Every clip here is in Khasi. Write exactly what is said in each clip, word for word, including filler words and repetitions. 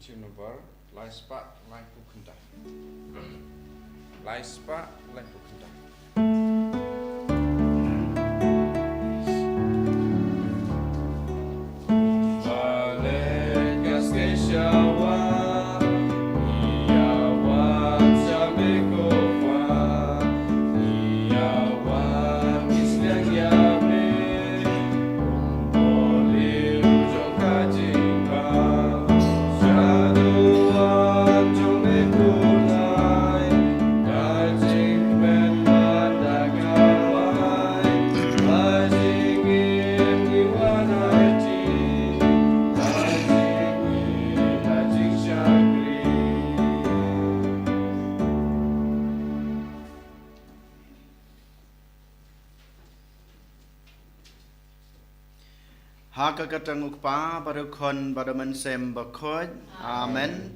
Number lai spah lai phew khyndai. Lai spah lai phew khyndai. Ha ka kyrteng u Kpa bad u Khun bad u Mynsiem Bakhuid. Amen.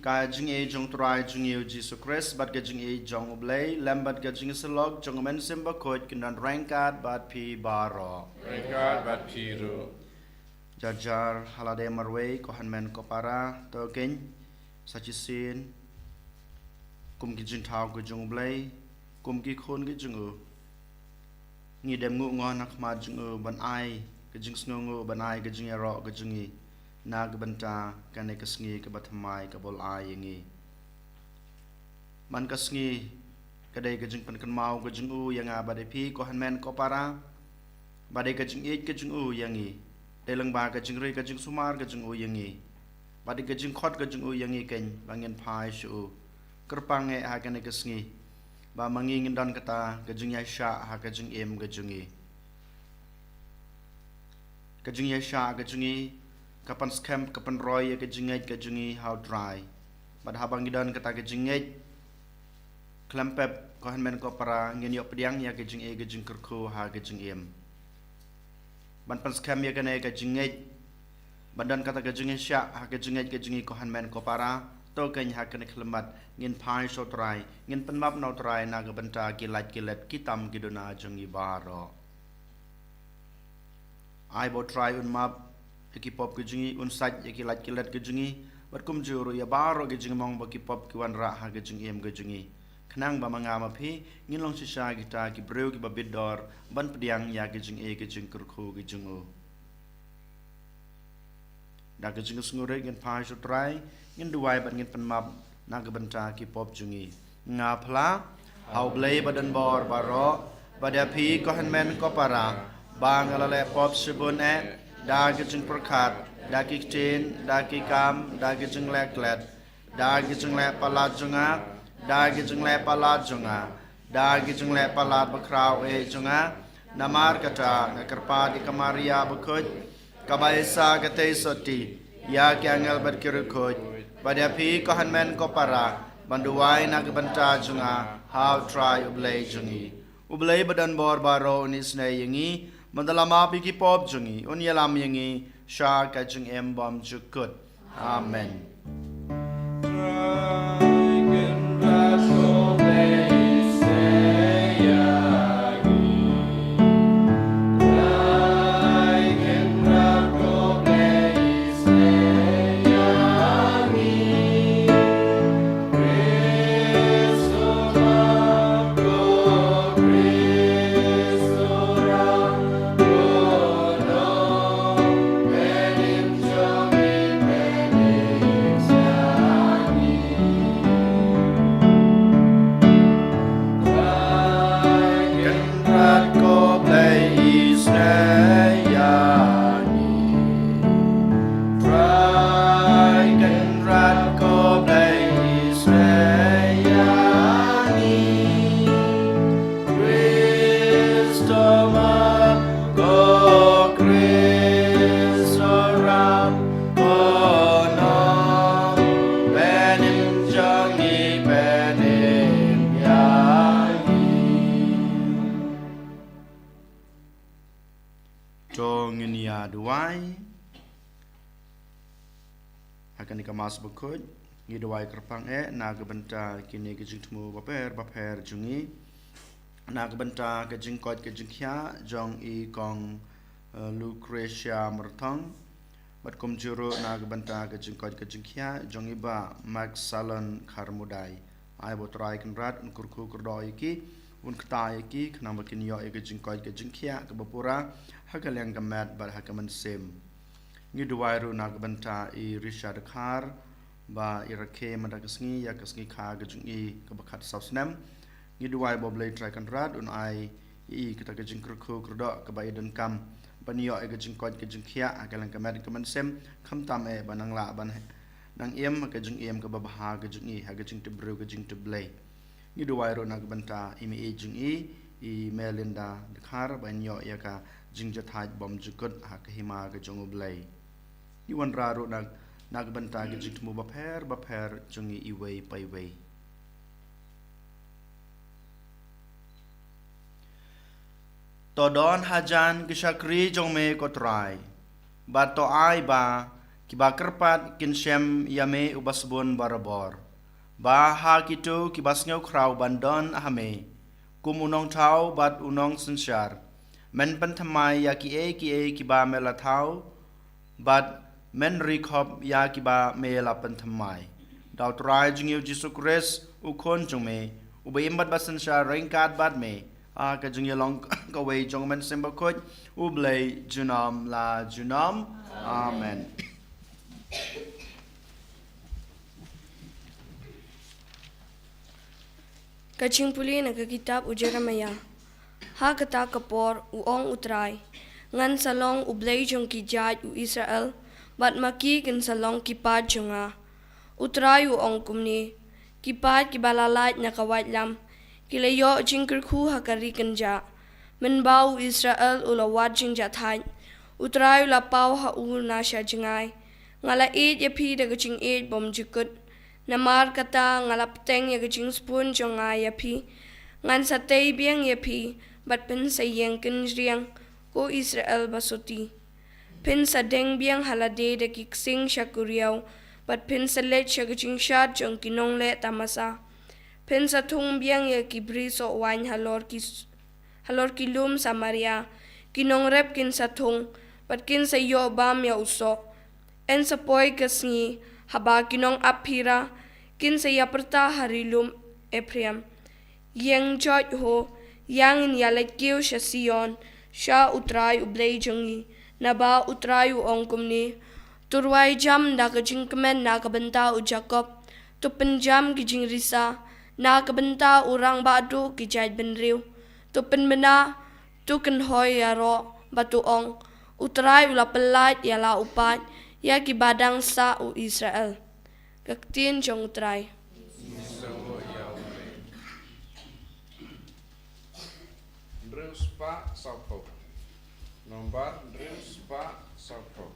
Ka jingïeit jong u Trai jong ngi u Jisu Khrist bad ka jingïeit jong u Blei lem bad ka jingïasyllok jong u Mynsiem Bakhuid kin don ryngkat bad phi baroh. Ryngkat bad phi ruh. Jar jar ha lade marwei, ko hynmen ko para, to khein sa shisien kum ki jingthaw ki jong u Blei, kum ki khun ki jong u. Ngi dem nguh ngoh na khmat jong u ban ai ka jingsngewnguh, ban ai ka jingïaroh ka jong ngi na ka bynta kane ka sngi kaba thymmai kaba u la ai ïa ngi. Man ka sngi ka dei ka jingpynkynmaw ka jong u ïa nga bad ïa phi, ko hynmen ko para. Ba dei ka jingïeit ka jong u ïa ngi. Dei lyngba ka jingri ka jingsumar ka jong u ïa ngi. Ba dei ka jingkhot ka jong u ïa ngi khein ba ngin phai sha u. Kyrpang eh ha kane ka sngi ba ma ngi ngin don kata ka jingïaishah ha ka jingim ka jong ngi. Ka jingïaishah ka jong ngi ka pynskhem, ka pynroi ïa ka jingngeit ka jong ngi ha u Trai. Bad haba ngi don kata ka jingngeit khlem pep, ko hynmen ko para, ngin ïoh pdiang ïa ka jingïeit ka jingkyrkhu ha ka jingim. Ban pynskhem ïa kane ka jingngeit, ban don kata ka jingïaishah ha ka jingngeit ka jong ngi, ko hynmen ko para, to khein ha kane ka khyllipmat ngin phai sha u Trai, ngin pynmap na u Trai na ka bynta ki lait ki let, ki tam ki duna jong ngi baroh. Ai ba u Trai un map ïa ki pop ki jong ngi, un sait ïa ki lait ki let ki jong ngi, bad kumjuh ruh ïa baroh ki jingmong bad ki pop ki wanrah ha ka jingim ka jong ngi. Khnang ba ma nga ma phi ngin long shisha kita ki briew kiba bit dor ban pdiang ïa ka jingïeit ka jingkyrkhu ka jong u. Da ka jingsngewrit ngin phai sha u Trai, ngin duwai bad ngin pynmap na ka bynta ki pop jong ngi. Nga phla ha u Blei ba don bor baroh, bad ïa phi ko hynmen ko para, ba nga la leh pop shibun eh, da ki jingpyrkhat, da ki ktien, da ki kam, da ki jingleh klet, da ki jingleh palat jong nga, da ki jingleh palat jong nga, da ki jingleh palat bakhraw eh jong nga. Namar kata nga kyrpad ïa ka Maria bakhuid, kaba isa ka tei sotti ïa ki angel bad ki riewkhuid, bad ïa phi ko hynmen ko para, ban duwai na ka bynta jong nga ha u Trai u Blei jong ngi. U Blei ba don bor baroh un isynei ïa ngi, ban da la map ïa ki pop jong ngi, un ïalam ïa ngi sha ka jingim bymjukut. Amen. Kristo map, ko Kristo rap, ko nongpynim jong ngi pynim ïa ngi. To ngin ïa duwai. Ha kane ka Mass bakhuid ngi duwai kyrpang eh na ka bynta kine ki jingthmu bapher bapher jong ngi, na ka bynta ka jingkoit ka jingkhiah jong i kong, eh, Lucretia Myrthong, Bad kumjuh ruh na ka bynta ka jingkoit ka jingkhiah jong i Bah Max Salon Kharmudai. Ai ba U Trai Kynrad un kyrkhu kyrdoh ïa ki, un kta ïa ki, khnang ba kin ïoh ïa ka jingkoit ka jingkhiah kaba pura ha ka liang ka met bad ha ka mynsiem. Ngi duwai ruh na ka bynta i Richard Khar ba i rakhe mynta ka sngi ïa ka sngi kha ka jong i kaba khatsaw snem. Ngi duwai ba U Blei Trai Kynrad un ai ïa i kata ka jingkyrkhu kyrdoh kaba i donkam ban ïoh ïa ka jingkoit ka jingkhiah ha ka liang ka met ka mynsiem, khamtam eh ba nang lah ban nang im ha ka jingim kaba bha ka jong i ha ka jingtip briew ka jingtip Blei. Ngi duwai ruh na ka bynta i mei jong i, i Melinda Dkhar, ban ïoh ïa ka jingjahthait bymjukut ha ka hima ka jong U Blei. Ngi wanrah ruh na, na ka bynta ka jingthmu bapher bapher jong i iwei pa iwei. To don hajan ki shakri jong me ko Trai. Bad to ai ba kiba kyrpad kin shem ïa me uba sbun barabor. Ba ha kito kiba sngew khraw ban don ha me, kum u nongthaw bad u nongsynshar, men pynthymmai ïa kiei kiei kiba me la thaw, bad men ri khop ïa kiba me la pynthymmai. Da U Trai jong ngi U Jisu Khrist, U Khun jong me, uba im bad ba synshar ryngkat bad me ha ka jingïalong kawei jong U Mynsiem Bakhuid, U Blei junom la junom. Amen. Ka jingpule na ka kitab u Jeremiah. Ha kata ka por u ong U Trai, ngan sa long U Blei jong ki jait u Israel, bad ma ki kin sa long ki paid jong nga. U Trai u ong kumne, ki paid kiba la lait na ka waitlam ki la ïoh jingkyrkhu ha ka ri kynjah. Mynba u Israel u la wad jingjahthait, U Trai u la paw ha u na sha jngai. Nga la ïeit ïa phi da ka jingïeit bymjukut. Namar kata nga la bteng ïa ka jingsbun jong nga ïa phi. Ngan sa tei biang ïa phi, bad phin sa ïeng kynjriang, ko Israel ba soti. Phin sa deng biang ha lade da ki ksing sha kuriaw, bad phin sa leit sha ka jingshad jong ki nongleh tamasa. Phin sa thung biang ïa ki bri soh waiñ halor ki s-, halor ki lum Samaria. Ki nongrep kin sa thung, bad kin sa ïoh bam ïa u soh. Yn sa poi ka sngi haba ki nongap phira kin sa ïapyrta ha ri lum Ephraim. Ïeng joit ho, ïa ngin ïaleit kiew sha Sion, sha U Trai U Blei jong ngi. Naba U Trai u ong kumne, to rwai jam da ka jingkmen na ka bynta u Jakob. To pynjam ki jingrisa na ka bynta u rangbah duh ki jaitbynriew. To pynbna, to kynhoi ïaroh, bad to ong, U Trai u la pyllait ïa la u paid ïa kiba dang sah u Israel. Ka ktien jong U Trai. Hynriew spah sawphew. Nombar hynriew spah sawphew.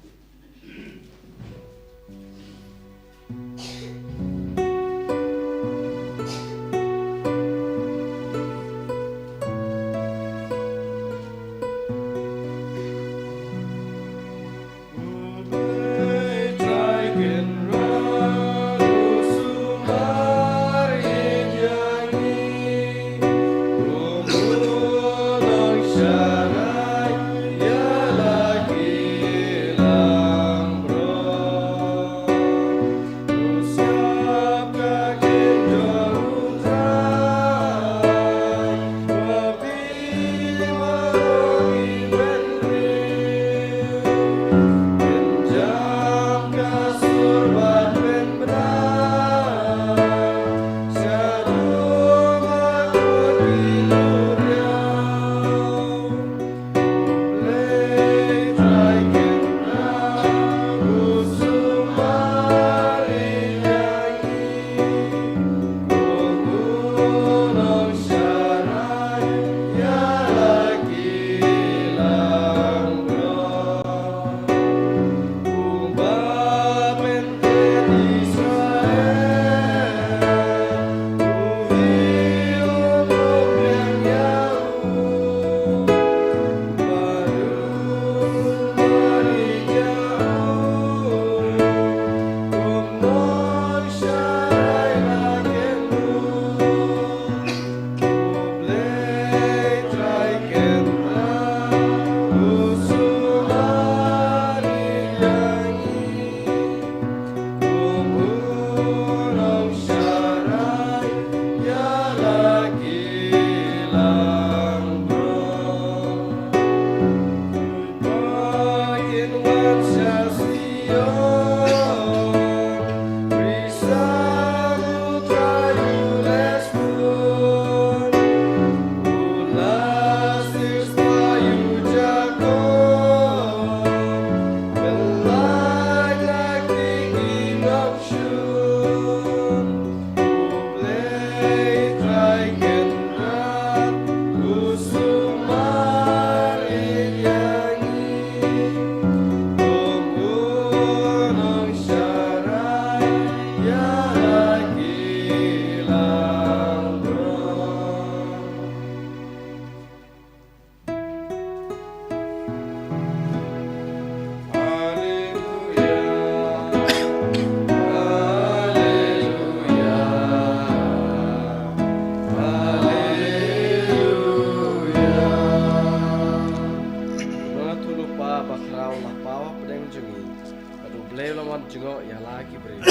Lei la wan jngoh ïa la ki briew.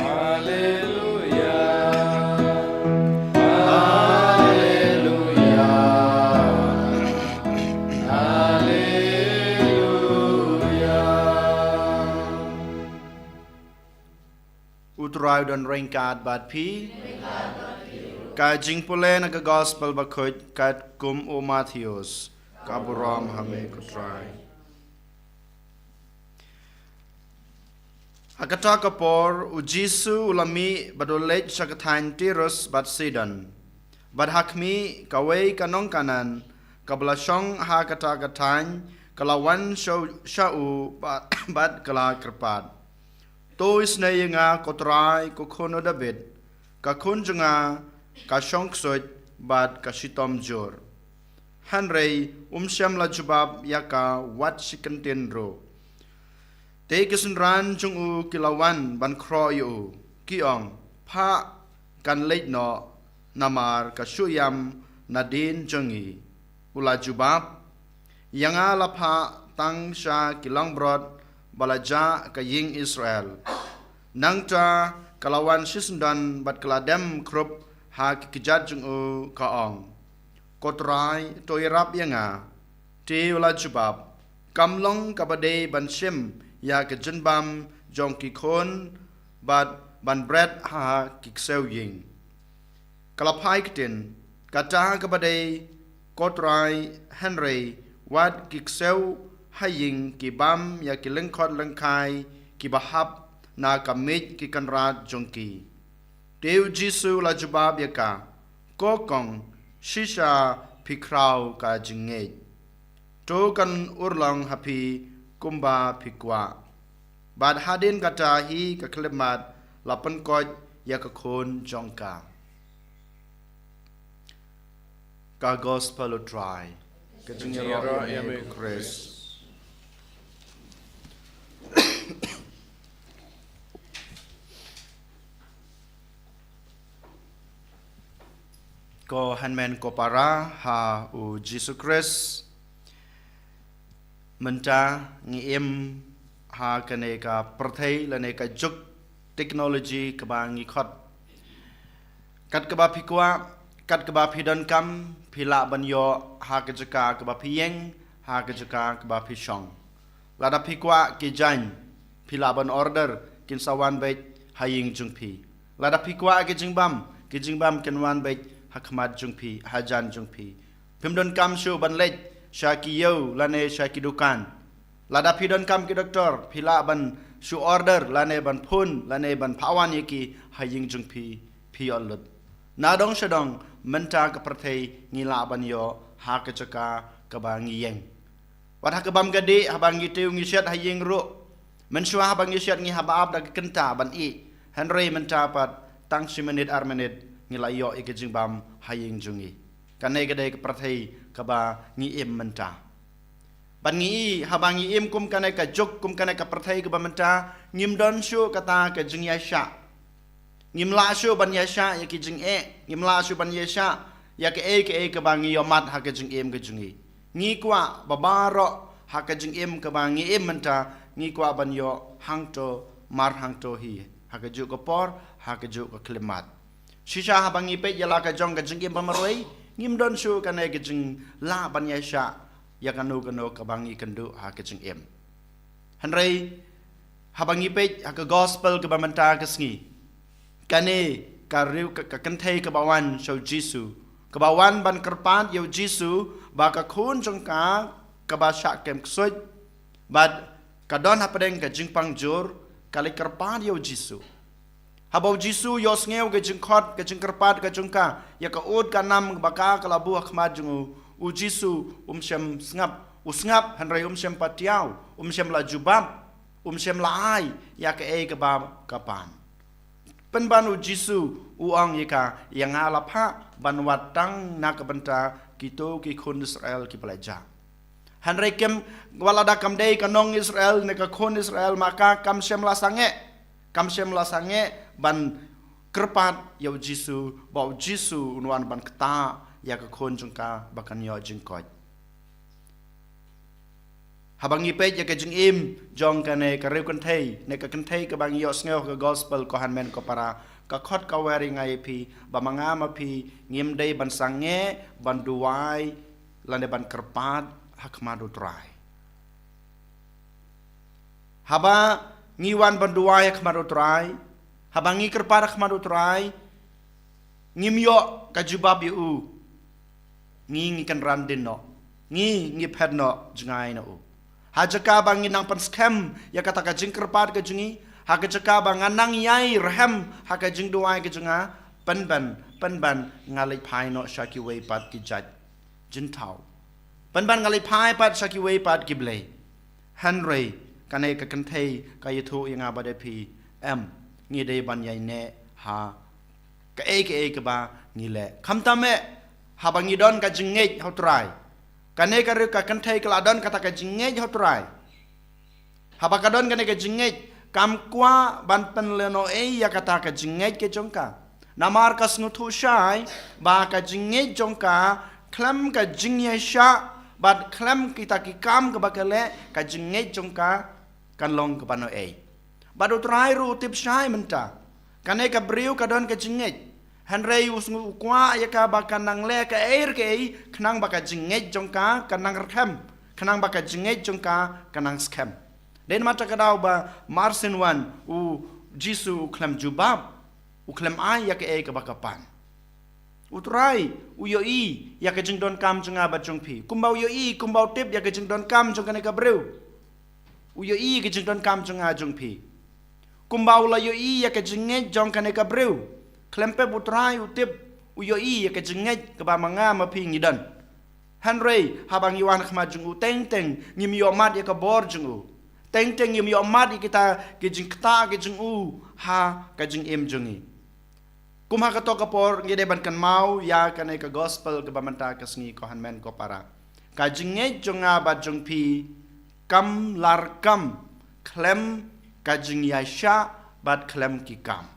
Haleluya. Haleluya. Haleluya. U Trai u don ryngkat bad phi. Ka jingpule na ka gospel bakhuid katkum u Mathaios. Ka burom ha me ko Trai. Ha kata ka por, u Jisu u la mih bad u leit sha ka thaiñ Tirus bad Sidon. Bad ha khmih, kawei ka nong Kanaan, kaba la shong ha kata ka thaiñ, ka la wan sha, sha u bad, bad ka la kyrpad. To isynei ïa nga ko Trai, ko khun u Dabid, ka khun jong nga ka shong ksuid bad ka shitom jur. Hynrei um shym la jubab ïa ka wat shi kyntien ruh. Te ki synran jong u ki la wan ban khroh ïa u, ki ong, phah, kan leit noh, namar ka shu ïam nadien jong ngi. U la jubab, ïa nga la phah tang sha ki langbrot ba la jah ka ïing Israel. Nangta ka la wan shisyndon bad ka la dem khrup ha ki kjat jong u, ka ong, ko Trai, to ïarap ïa nga. Te u la jubab, kam long kaba dei ban shim ïa ka jingbam jong ki khun bad ban bret ha ki ksiew ïing. Ka la phai ktien, kata kaba dei ko Trai, hynrei wat ki ksiew ha ïing ki bam ïa ki lyngkhot lyngkhai kiba hap na ka miej ki kynrad jong ki. Te u Jisu u la jubab ïa ka, ko kong, shisha phi khraw ka jingngeit. To kan urlong ha phi kumba phi kwah. Bad hadien kata hi ka khyllipmat la pynkoit ïa ka khun jong ka. Ka gospel u Trai. Ka jingïaroh ïa me ko Khrist. Ko hynmen ko para ha u Jisu Khrist. Mynta ngi im ha kane ka pyrthei lane ka juk technology kaba ngi khot. Kat kaba phi kwah, kat kaba phi donkam, phi lah ban ïoh ha ka jaka kaba phi ïeng, ha ka jaka kaba phi shong. Lada phi kwah ki jaiñ, phi lah ban order, kin sa wan beit ha ïing jong phi. Lada phi kwah ki jingbam, ki jingbam kin wan beit ha khmat jong phi, hajan jong phi. Phim donkam shuh ban leit sha ki ïew lane sha ki dukan. Lada phi donkam ki doktor, phi lah ban shu order lane ban phone lane ban phah wan ïa ki ha ïing jong phi, phi ïoh lut. Na dong sha dong, mynta ka pyrthei ngi lah ban ïoh ha ka jaka kaba ngi ïeng. Wat ha ka bam ka dih, haba ngi tiew ngi shet ha ïing ruh. Mynshuwa haba ngi shet ngi hap ban ap da ka kynta ban ih. Hynrei mynta pat tang shi minit ar minit ngi la ïoh ïa ka jingbam ha ïing jong ngi. Kane ka dei ka pyrthei kaba ngi im mynta. Bad ngi i, haba ngi im kum kane ka juk, kum kane ka pyrthei kaba mynta, ngim don shuh kata ka jingïaishah. Ngim lah shuh ban ïaishah ïa ki jingeh, ngim lah shuh ban ïaishah ïa kaei kaei kaba ngi ïohmat ha ka jingim ka jong ngi. Ngi kwah ba baroh ha ka jingim kaba ngi im mynta, ngi kwah ban ïoh hangto mar hangto hi, ha kajuh ka por, ha kajuh ka khyllipmat. Shisha haba ngi peit ïa la ka jong ka jingim ba marwei, ngim don shuh kane ka jinglah ban ïaishah ïa kano kano kaba ngi kynduh ha ka jingim. Hynrei haba ngi peit ha ka gospel kaba mynta ka sngi, kane ka riew ka, ka kynthei kaba wan sha u Jisu, kaba wan ban kyrpad ïa u Jisu ba ka khun jong ka kaba shah kem ksuid bad ka don hapdeng ka jingpang jur, ka leit kyrpad ïa u Jisu. Haba u Jisu u ïohsngew ka jingkhot, ka jingkyrpad ka jong ka ïa ka ud ka nam ba ka, ka la buh ha khmat jong u, u Jisu um shym sngap, u sngap hynrei um shym patiaw, um shym la jubab, um shym la ai ïa kaei kaba ka pan. Pynban u Jisu u ong ïa ka, ïa nga la phah ban wad tang na ka bynta kito ki khun Israel kiba la jah. Hynrei kem, wat lada kam dei ka nong Israel ne ka khun Israel, ma ka kam shym la sangeh, kam shym la sangeh ban kyrpad ïa u Jisu, ba u Jisu un wan ban ktah ïa ka khun jong ka ba kan ïoh jingkoit. Haba ngi peit ïa ka jingim jong kane ka riew kynthei, ne ka kynthei kaba ngi ïohsngew ha ka gospel, ko hynmen ko para, ka khot ka wer ïa nga ïa phi ba ma nga ma phi ngim dei ban sangeh ban duwai lane ban kyrpad ha khmat u Trai. Haba ngi wan ban duwai ha khmat u Trai, haba ngi kyrpad ha khmat u Trai, ngim ïoh ka jubab ïa u. Ngi, ngi kynran dien noh. Ngi, ngi phet noh jngai na u. Ha jaka ba ngi nang pynskhem ïa kata ka jingkyrpad ka jong ngi, ha ka jaka ba nga nang ïai rhem ha ka jingduwai ka jong nga, pynban, pynban nga leit phai noh sha kiwei pat ki jait jingthaw. Pynban nga leit phai pat sha kiwei pat ki blei. Hynrei kane ka kynthei ka ïathuh ïa nga bad ïa phi, em, ngi dei ban ïai neh ha kaei kaei kaba ngi leh. Khamtam eh, haba ngi don ka jingngeit ha u Trai. Kane ka riew ka kynthei ka la don kata ka jingngeit ha u Trai. Haba ka don kane ka jingngeit, kam kwah ban pynlehnohei ïa kata ka jingngeit ka jong ka. Namar ka sngewthuh shai ba ka jingngeit jong ka, khlem ka jingïaishah bad khlem kita ki kam kaba ka leh, ka jingngeit jong ka kan long kaba noh ei. Bad u Trai ruh u tip shai mynta, kane ka briew ka don ka jingngeit. Hynrei u sngew, u kwah ïa ka ba ka nang leh kaei re kaei khnang ba ka jingngeit jong ka ka nang rkhem, khnang ba ka jingngeit jong ka ka nang skhem. Dei namar kata ka daw ba mar syn wan u Jisu u khlem jubab, u khlem ai ïa kaei kaba ka pan. U Trai u ïohi ïa ka jingdonkam jong nga bad jong phi. Kumba u ïohi, kumba u tip ïa ka jingdonkam jong kane ka briew, u ïohi ïa ka jingdonkam jong nga jong phi. Kumba u la ïohi ïa ka jingngeit jong kane ka briew, khlem pep u Trai u tip, u ïohi ïa ka jingngeit kaba ma nga ma phi ngi don. Hynrei haba ngi wan ha khmat jong u, teng teng ngim ïoh mad ïa ka bor jong u. Teng teng ngim ïoh mad ïa kita ki jingktah ki jong u ha ka jingim jong ngi. Kum ha kato ka por ngi dei ban kynmaw ïa kane ka gospel kaba mynta ka sngi, ko hynmen ko para. Ka jingngeit jong nga bad jong phi kam larkam khlem ka jingïaishah bad khlem ki kam.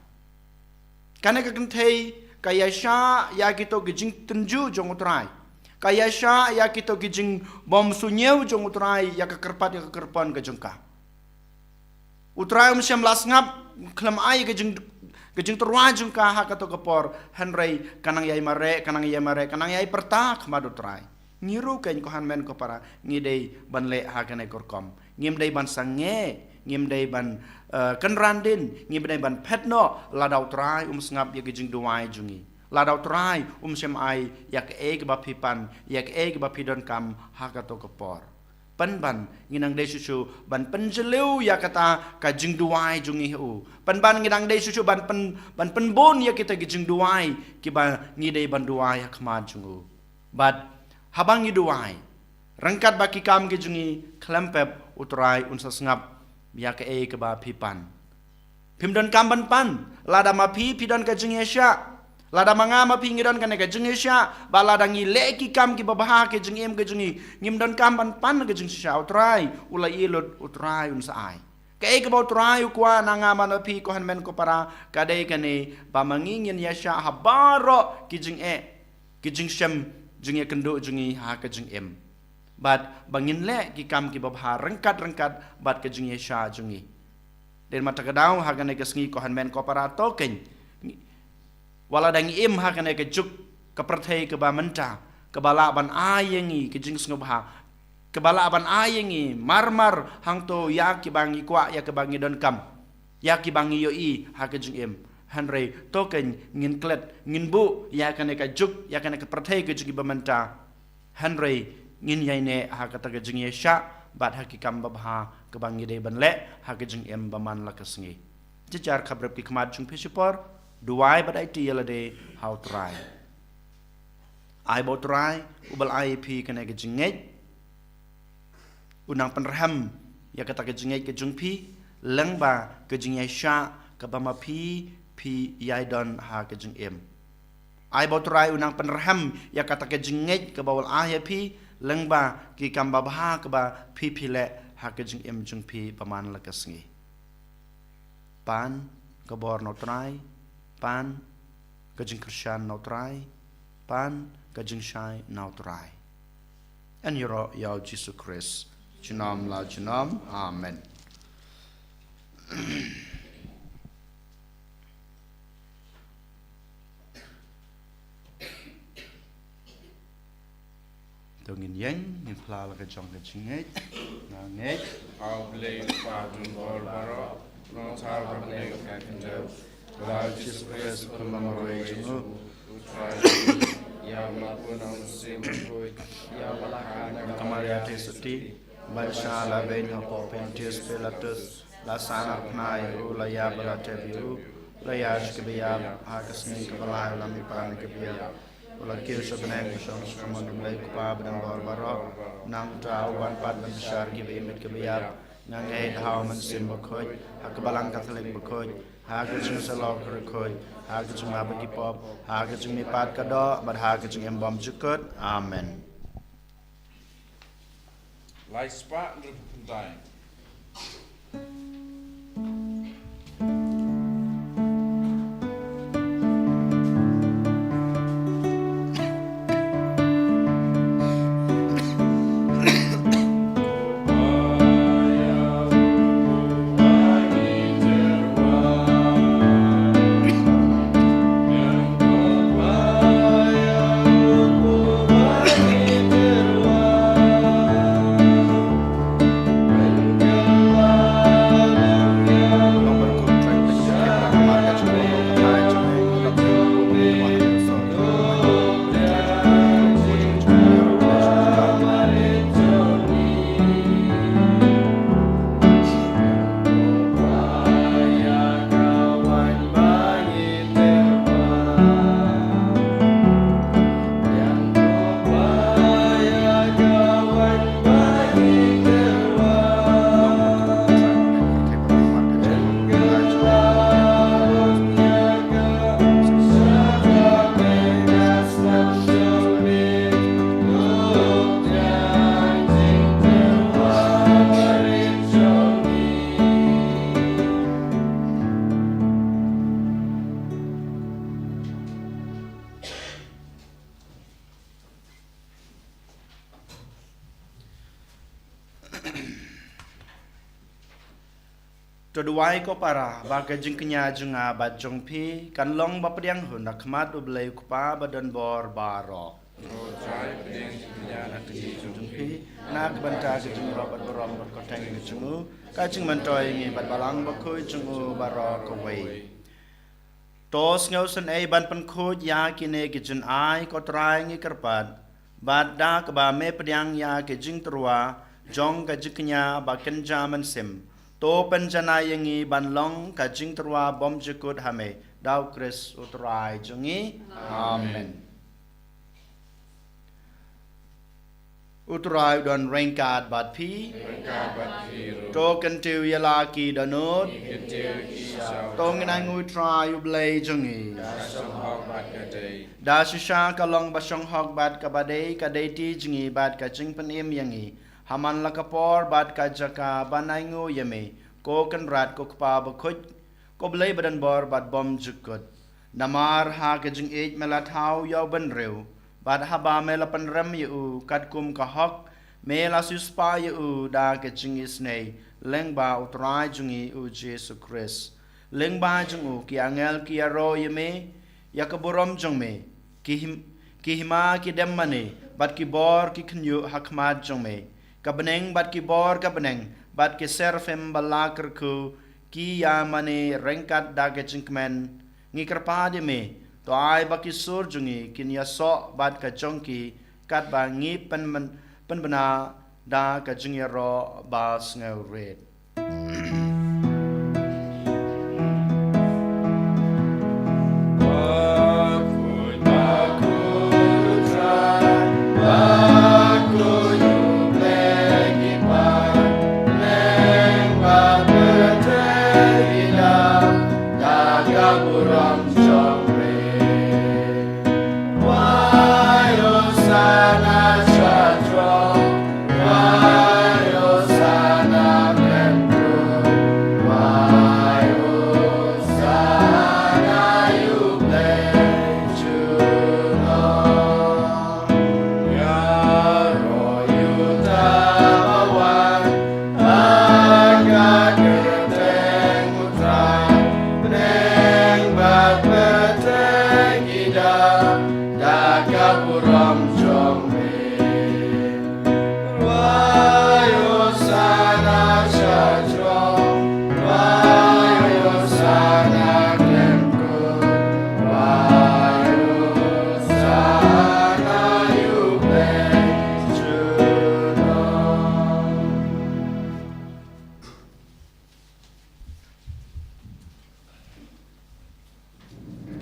Kane ka kynthei ka ïaishah ïa kito ki jingtynjuh jong u Trai. Ka ïaishah ïa kito ki jingbymsuiñiew jong u Trai ïa ka kyrpad ïa ka kyrpon ka jong ka. U Trai um shym la sngap, khlem ai ka jing, ka jingtyrwa jong ka ha kato ka por. Hynrei ka nang ïai mareh, ka nang ïai mareh, ka nang ïai pyrta ha khmat u Trai. Ngi ruh kein, ko hynmen ko para, ngi dei ban leh ha kane ka rukom. Ngim dei ban sangeh, ngim dei ban, eh, kynran dien, ngim dei ban phet noh lada u Trai um sngap ïa ka jingduwai jong ngi. Lada u Trai um shym ai ïa kaei kaba phi pan, ïa kaei kaba phi donkam ha kato ka por. Pynban ngi nang dei shuh shuh ban pynjylliew ïa kata ka jingduwai jong ngi ha u. Pynban ngi nang dei shuh shuh ban pyn, ban pynbun ïa kita ki jingduwai kiba ngi dei ban duwai ha khmat jong u. Bad haba ngi duwai, ryngkat bad ki kam ki jong ngi, khlem pep u Trai un sa sngap ïa kaei kaba phi pan. Phim donkam ban pan lada ma phi phi don ka jingïaishah. Lada ma nga ma phi ngi don kane ka jingïaishah, bad lada ngi leh ki kam kiba bha ha ka jingim ka jong ngi, ngim donkam ban pan ka jingïaishah. U Trai u la ïohi lut, u Trai un sa ai. Kaei kaba u Trai u kwah na nga bad na phi, ko hynmen ko para, ka dei kane, ba ma ngi ngin ïaishah ha baroh ki jingeh, ki jingshem, jingïakynduh jong ngi ha ka jingim. Bad ba ngin leh ki kam kiba bha ryngkat ryngkat bad ka jingïaishah jong ngi. Dei namar kata ka daw ha kane ka sngi, ko hynmen ko para, to kein, wat lada ngi im ha kane ka juk ka pyrthei kaba mynta, kaba lah ban ai ïa ngi ka jingsngewbha, kaba lah ban ai ïa ngi mar mar hangto ïa kiba ngi kwah, ïa kiba ngi donkam, ïa kiba ngi ïohi ha ka jingim. Hynrei to kein, ngin klet, ngin buh ïa kane ka juk, ïa kane ka pyrthei ka jong ngi ba mynta. Hynrei ngin ïai neh ha kata ka jingïaishah bad ha ki kam babha kaba ngi dei ban leh ha ka jingim ba man la ka sngi. Jynjar khapbrip ki khmat jong phi shipor, duwai bad aiti ïalade ha u Trai. Ai ba u Trai uba la ai ïa phi kane ka jingngeit u nang pynrhem ïa kata ka jingngeit ka jong phi, lyngba ka jingïaishah kaba ma phi phi ïai don ha ka jingim. Ai ba u Trai u nang pynrhem ïa kata ka jingngeit kaba u la ai ïa phi, lyngba ki kam babha kaba phi phi leh ha ka jingim jong phi ba man la ka sngi. Pan ka bor na u Trai, pan ka jingkyrshan na u Trai, pan ka jingshai na u Trai. Yn ïaroh ïa u Jisu Khrist. Junom la junom. Amen. To ngin ïeng, ngin phla la ka jong ka jingngeit. Nga ngeit ha U Blei U Kpa don bor baroh, u nongthaw bapher bad khyndew, bad ha U Jisu Khrist u khun bamarwei jong u, u Trai jong ngi, ïa uba la pun ha u Mynsiem Bakhuid, ïa uba la kha na ka Maria Theisotti, ba la shah la beiñ hapoh Pontius Pilatus, la sahnarphna ïa u, la ïap bad la tep ïa u, la ïaid sha kaba ïap, ha ka sngi kaba lai u la mihpat na ki baïap, u la kiew sha bneng, u shong sha ka mon U Blei U Kpa ba don bor baroh. Nangta u wan pat ban bishar ïa kiba im bad kiba ïap. Nga ngeit ha U Mynsiem Bakhuid, ha ka Balang Katholik bakhuid, ha ka jingïasyllok bakhuid, ha ka jingmap ki pop, ha ka jingmihpat ka doh, bad ha ka jingim bymjukut. Amen. Lai spah hynriewphew khyndai. To duwai ko para, ba ka jingkñia jong nga bad jong phi kan long ba pdiang hun ha khmat U Blei U Kpa ba don bor baroh. Ko Trai, pdiang jingkñia na ka jingim jong phi, na ka bynta ka jingïarap bad burom bad kyrteng ka jong u, ka jingmyntoi ïa ngi bad Balang Bakhuid jong u baroh kawei. To sngewsynei ban pynkhuid ïa kine ki jingai, ko Trai, ngi kyrpad, bad da kaba me pdiang ïa ki jingtyrwa jong ka jingkñia ba kynja mynsiem, to pynjanai ïa ngi ban long ka jingtyrwa bymjukut ha me, da U Khrist U Trai jong ngi. Amen. U Trai u don ryngkat bad phi. Ryngkat bad phi ruh. To kyntiew ïa la ki dohnud. Kyntiew ïa ki sha U Trai. To ngin ainguh ïa U Trai U Blei jong ngi. Ka shong hok bad ka dei. Da shisha ka long ba shong hok bad kaba dei, ka dei ti jong ngi bad ka jingpynim ïa ngi. Ha man la ka por bad ka jaka ban ainguh ïa me, ko Kynrad, ko Kpa Bakhuid, ko Blei ba don bor bad bymjukut. Namar ha ka jingïeit me la thaw ïa u bynriew, bad haba me la pynrem ïa u katkum ka hok, me la siewspah ïa u da ka jingisynei, lyngba U Trai jong ngi U Jisu Khrist. Lyngba jong u ki angel ki ïaroh ïa me, ïa ka burom jong me, ki him-, ki hima ki dem mane, bad ki bor ki khynñiuh ha khmat jong me. Ka bneng bad ki bor ka bneng, bad ki serafim ba la kyrkhu, ki ïa mane ryngkat da ka jingkmen. Ngi kyrpad ïa me, to ai ba ki sur jong ngi kin ïasoh bad ka jong ki, katba ngi pynmen-, pynbna da ka jingïaroh ba sngewrit.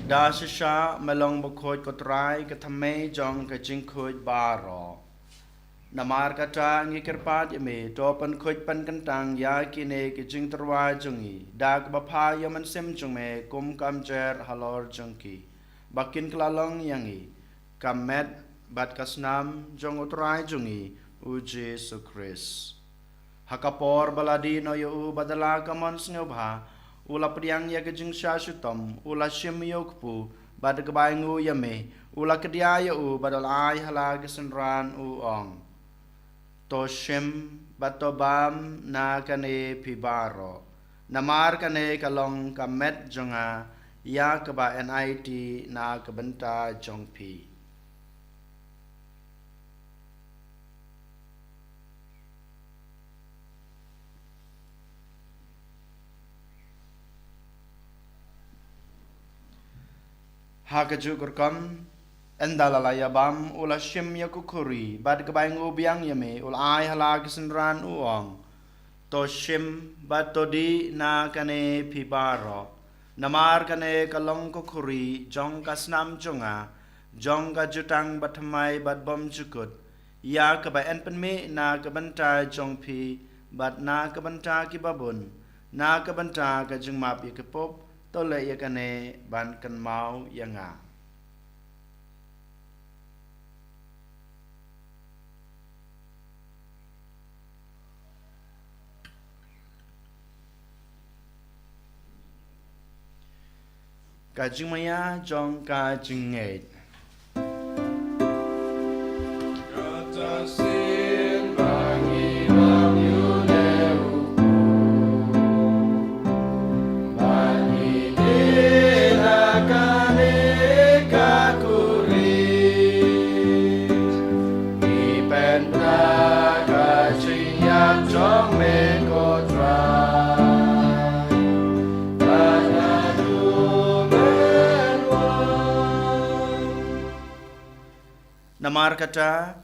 Da shisha me long bakhuid ko Trai, ka thymmei jong ka jingkhuid baroh. Namar kata ngi kyrpad ïa me, to pynkhuid pynkyntang ïa kine ki jingtyrwa jong ngi da kaba pha ïa u Mynsiem jong me kum ka mjer halor jong ki, ba kin kylla long ïa ngi ka met bad ka snam jong u Trai jong ngi u Jisu Khrist. Ha ka por ba la dih noh ïa u bad da la ka mon sngewbha, u la pdiang ïa ka jingshah shitom, u la shim ïa u kpu bad da kaba ainguh ïa me, u la kdiah ïa u bad u la ai ha la ki synran, u ong: To shim bad to bam na kane phi baroh, namar kane ka long ka met jong nga, ïa kaba enait na ka bynta jong phi. Ha kajuh ka rukom, ynda la la ïa bam, u la shim ïa ka khuri bad da kaba ainguh biang ïa me, u la ai ha la ki synran, u ong: To shim bad to dih na kane phi baroh, namar kane ka long ka khuri jong ka snam jong nga, jong ka jutang bathymmai bad bymjukut, ïa kaba yn pynmih na ka bynta jong phi bad na ka bynta ki babun, na ka bynta ka jingmap ïa ki pop. To leh ïa kane ban kynmaw ïa nga. Ka jingmaïa jong ka jingngeit. Kata sien ba ngi lam ïa u, ba ngi dei na kane ka khuri. Ngi pynda ka jingïap jong me ko Trai, bad naduh mynwan. Namar kata,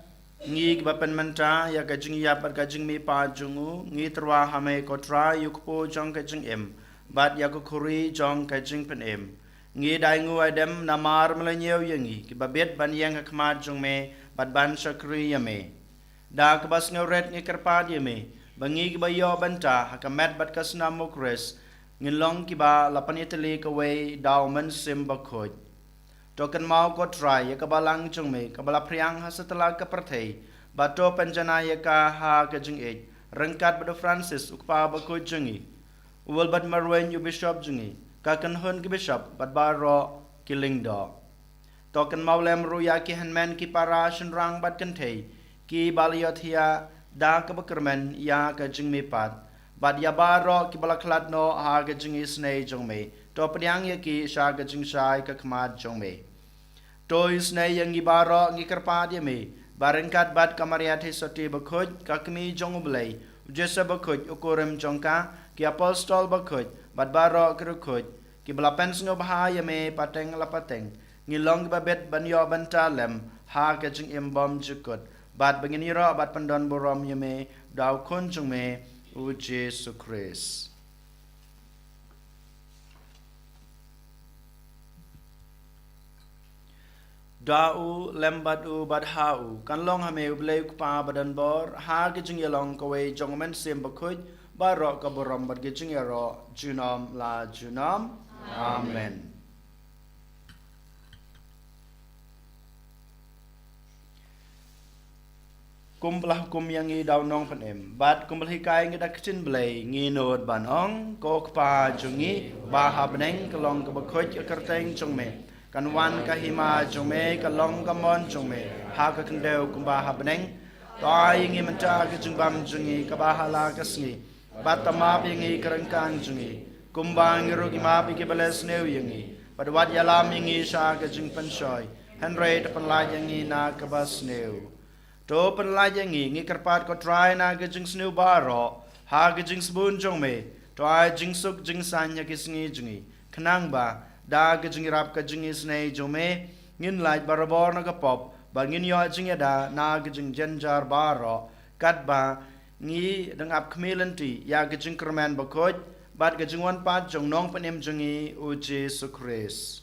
ngi kiba pynmynta ïa ka jingïap bad ka jingmihpat jong u, ngi tyrwa ha me ko Trai, ïa u kpu jong ka jingim bad ïa ka khuri jong ka jingpynim. Ngi da ainguh aidem namar me la ñiew ïa ngi kiba bit ban ïeng ha khmat jong me bad ban shakri ïa me. Da kaba sngewrit ngi kyrpad ïa me ba ngi kiba ïoh bynta ha ka met bad ka snam u Khrist, ngin long kiba la pynïatylli kawei da u Mynsiem Bakhuid. To kynmaw ko Trai ïa ka balang jong me kaba la phriang ha satlak ka pyrthei, bad to pynjanai ïa ka ha ka jingïeit ryngkat bad u Francis u kpa bakhuid jong ngi, u Wilbert Marwein u bishop jong ngi, ka kynhun ki bishop bad baroh ki lyngdoh. To kynmaw lem ruh ïa ki hynmen ki para shynrang bad kynthei kiba la ïohthiah da kaba kyrmen ïa ka jingmihpat, bad ïa baroh kiba la khlad noh ha ka jingisynei jong me. To pdiang ïa ki sha ka jingshai ka khmat jong me. To isynei ïa ngi baroh, ngi kyrpad ïa me ba ryngkat bad ka Maria Theisotti bakhuid, ka Kmie jong u Blei, u Joseph bakhuid u kurim jong ka, ki apostol bakhuid bad baroh ki riewkhuid kiba la pynsngewbha ïa me pateng la pateng, ngin long kiba bit ban ïoh bynta lem ha ka jingim bymjukut, bad ba ngin ïaroh bad pyndonburom ïa me da u Khun jong me u Jisu Khrist. Da u, lem bad u, bad ha u, kan long ha me u Blei u Kpa badonbor, ha ka jingïalong kawei jong u Mynsiem Bakhuid, baroh ka burom bad ka jingïaroh junom la junom. Amen. Kumba la hukum ïa ngi da u Nongpynim, bad kumba la hikai ïa ngi da ka ktien Blei, ngin nud ban ong: Ko Kpa jong ngi uba ha bneng, ka long kaba khuid ka kyrteng jong me. Kan wan ka hima jong me, kan long ka mon jong me ha ka khyndew kumba ha bneng. To ai ïa ngi mynta ka jingbam jong ngi kaba ha la ka sngi. Bad to map ïa ngi ka ryngkang jong ngi, kumba ngi ruh ngi map ïa kiba leh sniew ïa ngi. Bad wat ïalam ïa ngi sha ka jingpynshoi, hynrei to pynlait ïa ngi na kaba sniew. To pynlait ïa ngi, ngi kyrpad ko Trai, na ka jingsniew baroh, ha ka jingsbun jong me. To ai jingsuk jingsaiñ ha ki sngi jong ngi, khnang ba da ka jingïarap ka jingisynei jong me, ngin lait barabor na ka pop, bad ngin ïoh jingïada na ka jingjynjar baroh, katba ngi dang ap khmih lynti ïa ka jingkyrmen bakhuid bad ka jingwan pat jong u Nongpynim jong ngi u Jisu Khrist.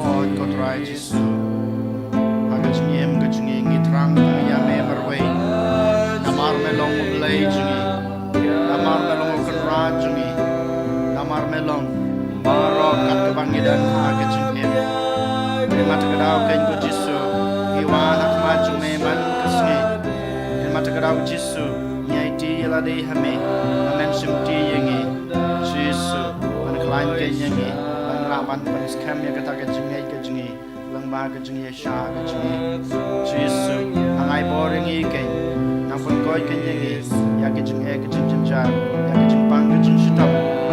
Hooid, ko Trai Jisu, ha ka jingim ka jong ngi ngi thrang ïa me marwei. Namar me long U Blei jong ngi. Namar me long U Kynrad jong ngi. Namar me long baroh kat kaba ngi don ha ka jingim. Te mynta ka daw keiñ ko Jisu, ngi wan ha khmat jong me man ka sngi. Te mynta ka daw Jisu, ngi aiti ïa lade ha me, ba men shim ti ïa ngi. Jisu, ban khlaiñ keiñ ïa ngi, ban lah ban pynskhem ïa kata ka jingngeit ka jong ngi, lyngba ka jingïasha ka jong ngi. Jisu, ha ngai bor ïa ngi keiñ, nang pynkoit keiñ ïa ngi ïa ka jingeh ka jingjynjar, ïa ka jingpang ka jingshitom,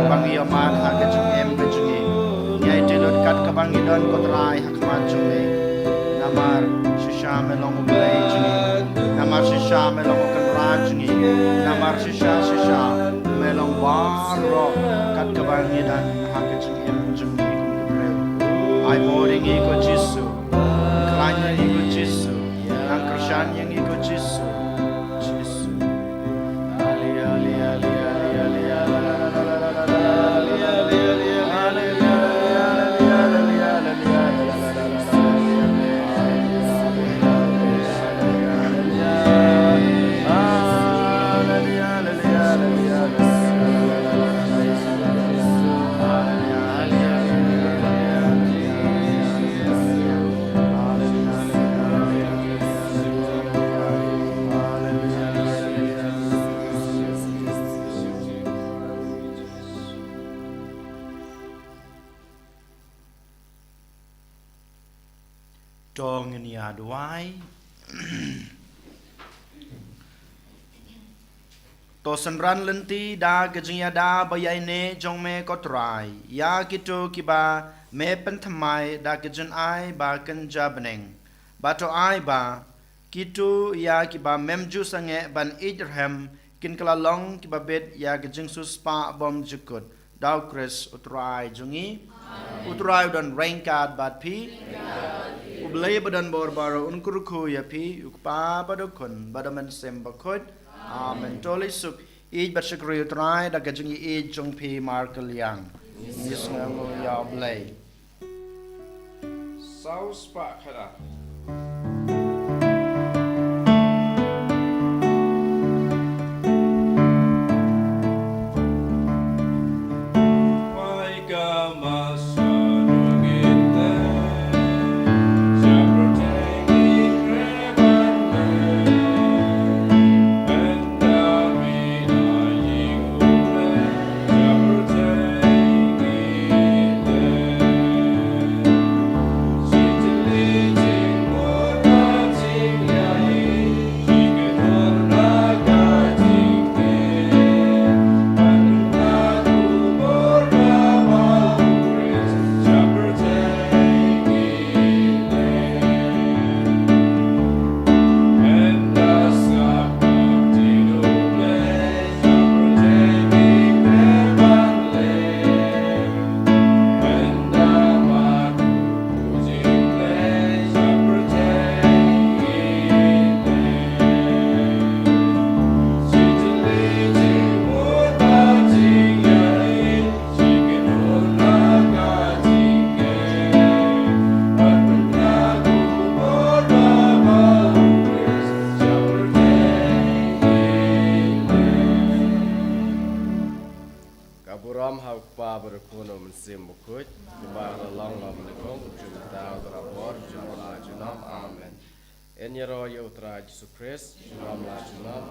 ba ngi ïohmad ha ka jingim ka jong ngi. Ngi aiti lut kat kaba ngi don ko Trai ha khmat jong me. Namar shisha me long U Blei jong ngi. Namar shisha me long U Kynrad jong ngi. Namar shisha shisha me long baroh kat kaba ngi don ha ka jingim jong ngi kum ki briew. Ai bor ïa ngi ko Jisu. Khlaiñ ïa ngi ko Jisu. Nang kyrshan ïa ngi ko Jisu. Jisu. To ngin ïa duwai. To synran lynti da ka jingïada ba ïaineh jong me ko Trai, ïa kito kiba me pynthymmai da ka jingai ba kynja bneng. Ba to ai ba kito ïa kiba mem ju sangeh ban ïeit rhem kin kylla long kiba bit ïa ka jingsiewspah bymjukut. Da U Khrist U Trai jong ngi. U Trai u don ryngkat bad phi. U Blei ba don bor baroh un kyrkhu ïa phi, U Kpa bad U Khun bad U Mynsiem Bakhuid. Amen. To leit suk, ïeit bad shakri U Trai da ka jingïeit jong phi markylliang. Ngi sngewnguh ïa U Blei. Saw spah khatar. Ka burom ha U Kpa bad U Khun, U Mynsiem Bakhuid, uba la long, uba la kum, u junom, uba la bor, junom la junom. Amen. Yn ïaroh ïa U Trai Jisu Khrist, junom la junom.